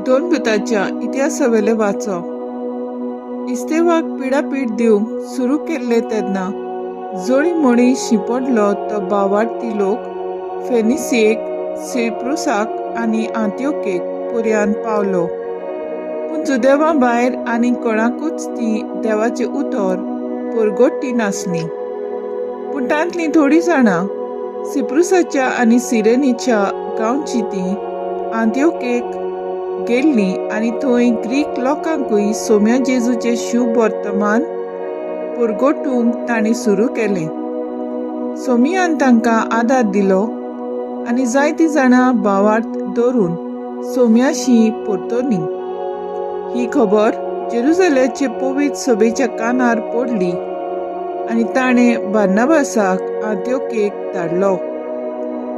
दोन भुताच्या इतिहासावेलें वाचप. इस्तेवाक पिडापीड दिवंक सुरू केल्लें तेन्ना जोडी मोणी शिंपडलो तो भावार्थी लोक फेनिसियेक, सिप्रुसाक आनी आंत्योकेक पर्यान पावलो. पूण जुदेवा भायर आनी कोणाकूच तीं देवाचें उतर परगटी नासलीं. पूण तांतलीं थोडीं जाणां सिप्रुसाच्या आनी सिरेनीच्या गांवचीं तीं आंत्योकेक गेल्लीं आनी थंय ग्रीक लोकांकूय सोम्या जेजूचें शुभ वर्तमान परगटूंक तांणी सुरू केलें. सोमियान तांकां आदार दिलो आनी जायतीं जाणां भावार्थ धरून सोम्याशी परतलीं. ही खबर जेरुजाल्याचे पवित्र सभेच्या कानार पडली आनी ताणें बार्नाबासाक आंत्योकेक धाडलो.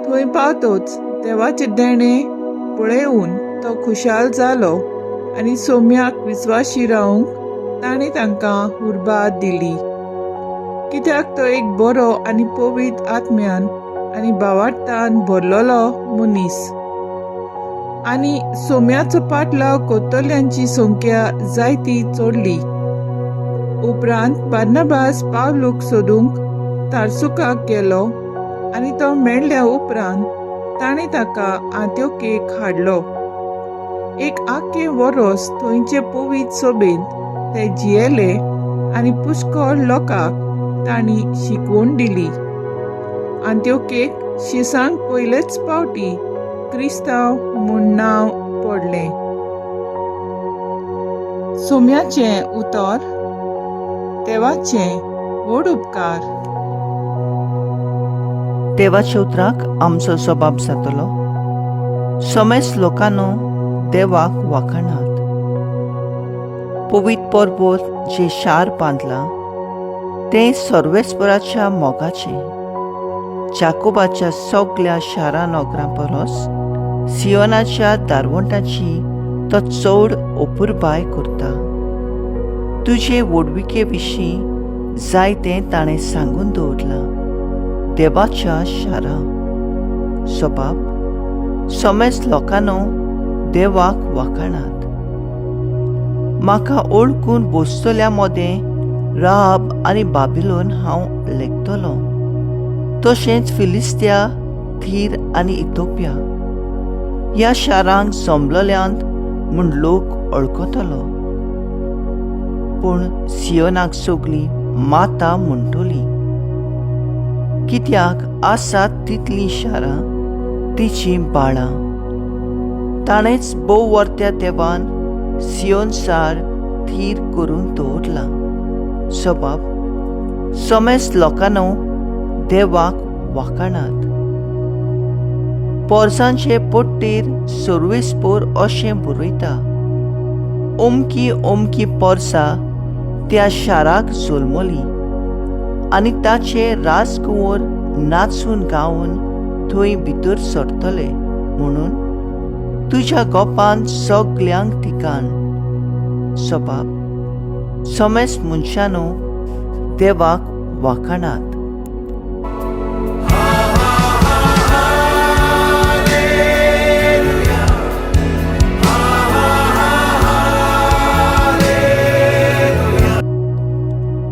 थंय पावतच देवाचें देणें पळोवन तो खुशाल जालो आनी सोम्याक विस्वाशी रावंक ताणें तांकां उर्बा दिली. कित्याक तो एक बरो आनी पवित्र आत्म्यान आनी भावार्थान भरलेलो मनीस. आनी सोम्याचो पाटलाव करतल्यांची संख्या जायती चडली. उपरांत बार्नाबास पावलूक सोदूंक तारसुकाक गेलो आनी तो मेळ्ळ्या उपरांत ताणें ताका आंत्योकेक हाडलो. एक आख्खें वरोस थंयचे पवित्र सभेंत ते जियेले आनी पुष्कळ लोकांक तांणी शिकवण दिली. आंत्योकेक शिसांक पयलेच पावटी क्रिस्तांव म्हूण नांव पडलें. सोम्याचें उतर. देवाचें व्हड उपकार. देवाच्या उतराक आमचो जबाब जातलो. समेस लोकांनो देवाक वाखाणात. पवित्र पर्वत जें शार बांदलां तें सर्वेस्पराच्या मोगाचें. जाकोबाच्या सगल्या शारां नगरां परस सियोनाच्या दारवंटाची तो चड अपुरबाय करता. तुजे व्हडविके विशीं जायतें ताणें सांगून दवरलां देवाच्या शारा. सबाब समेस लोकांनो देवाक वाखाणात. म्हाका ओळखून बसतल्या मदें राब आनी बाबिलोन हांव लेखतलो, तशेंच फिलिस्त्या, थीर आनी इथोपिया ह्या शारांक जमलेल्यांत म्हूण लोक वळखतलो. पूण सियोनाक सगळीं माता म्हणटली, कित्याक आसात तितलीं शारां तिचीं बाळां. ताणेंच भोव वर्त्या देवान सियोन सार थीर करून दवरलां. सबाब समेस लोकांनो देवाक वाखाणात. पोरसांचे पट्टेर सर्वेस्पोर अशें बरयता, अमकी अमकी पोरसां त्या शाराक जल्मली आनी ताचे राजकुंवर नाचून गावन थंय भितर सरतले म्हणून तुज्या गोपान सगल्यांक ठिकाण. सबाब समेस मनशानो देवाक वाखाणात.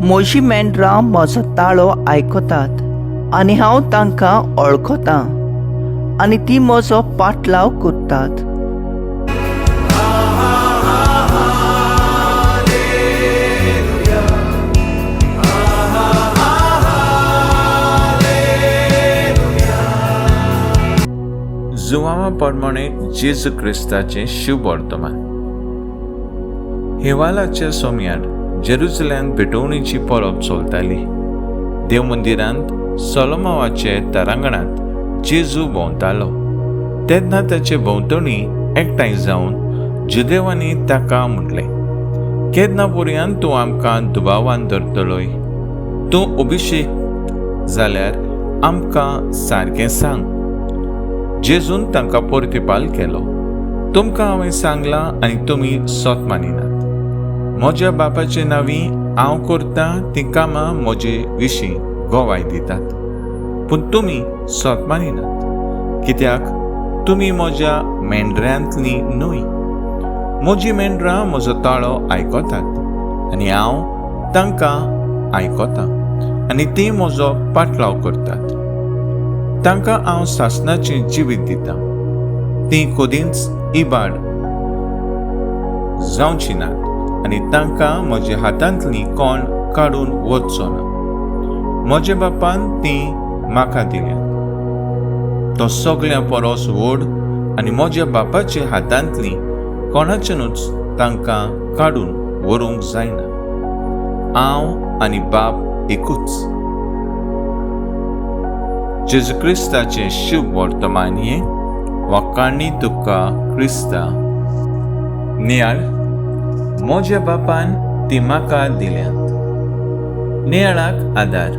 म्हजीं मेंढरां म्हजो ताळो आयकतात आनी हांव तांकां वळखतां आनी तीं म्हजो पाटलाव करतात. जुवांवा प्रमाणे जेजू क्रिस्ताचें शुभ वर्तमान. हिवालाच्या सोम्यार जेरुजल्यांत भेटवणीची परब चलताली. देव मंदिरांत सोलोमावाचे तारांगणांत जेजू भोंवतालो तेन्ना ताचे भोंवतणी एकठांय जावन जुदेवांनी ताका म्हटलें, केन्ना पर्यंत तूं आमकां दुबावान धरतलोय? तूं अभिशेक जाल्यार आमकां सारकें सांग. जेजून तांकां परतिपाल केलो, तुमकां हांवें सांगलां आनी तुमी सत मानिनात. म्हज्या बापाचे नांवी हांव करतां तीं कामां म्हजे विशीं गवाय दितात, पूण तुमी सत मानिनात, कित्याक तुमी म्हज्या मेंढऱ्यांतलीं न्हय. म्हजीं मेंढरां म्हजो ताळो आयकतात आनी हांव तांकां आयकतां आनी तीं म्हजो पाटलाव करतात. तांकां हांव सासणाचें जिवीत दितां, तीं कदींच इबाड जावचीं नात आनी तांकां म्हज्या हातांतलीं कोण काडून वचचो ना. म्हज्या बापान तीं म्हाका दिल्यात. तो सगळ्यां परस व्हड आनी म्हज्या बापाच्या हातांतलीं कोणाच्यानूच तांकां काडून व्हरूंक जायना. हांव आनी बाप एकूच. जेजू क्रिस्ताचें शुभ वर्तमान हें. वाखाणी तुका क्रिस्ता. नियाळ. म्हज्या बापान ती म्हाका दिल्यांत. नियाळाक आदार.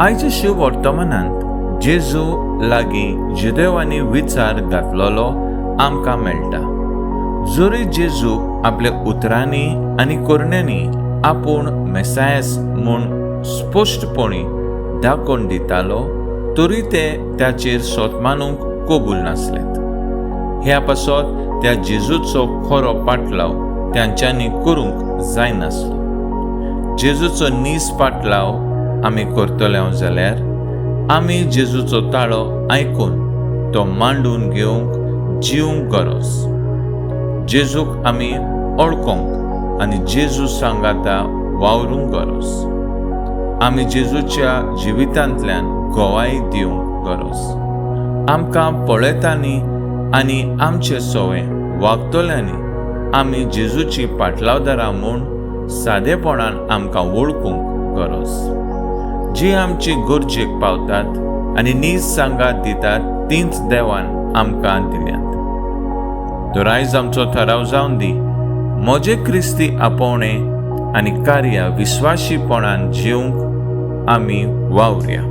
आयच्या शुभ वर्तमानांत जेजू लागीं जुदेवांनी विचार घातलेलो आमकां मेळटा. जरी जेजू आपल्या उतरांनी आनी करण्यांनी आपूण मेसायस म्हूण स्पश्टपणी दाखोवन दितालो, तरी ते ताचेर सोत मानूंक कबूल नासलेत. ह्या पासत त्या जेजूचो खरो पाटलाव तांच्यांनी करूंक जायनासलो. जेजूचो नीज पाटलाव आमी करतले जाल्यार आमी जेजूचो ताळो आयकून तो मांडून घेवंक जिवंक गरज. जेजूक आमी वळखोंक आनी जेजू सांगाता वावरूंक गरज. आमी जेजूच्या जिवितांतल्यान गवाय दिवंक गरज. आमकां पळयतानी आनी आमचे सवे वागतल्यांनी आमी जेजूची पाटलावदारां म्हूण सादेपणान आमकां वळखूंक गरज. जी आमची गरजेक पावतात आनी नीज सांगात दितात तींच देवान आमकां दिल्यांत. तर आयज आमचो थाराव जावन दी, म्हजे क्रिस्ती आपोवणें आनी कार्य विस्वाशीपणान जिवंक आमी वावरया.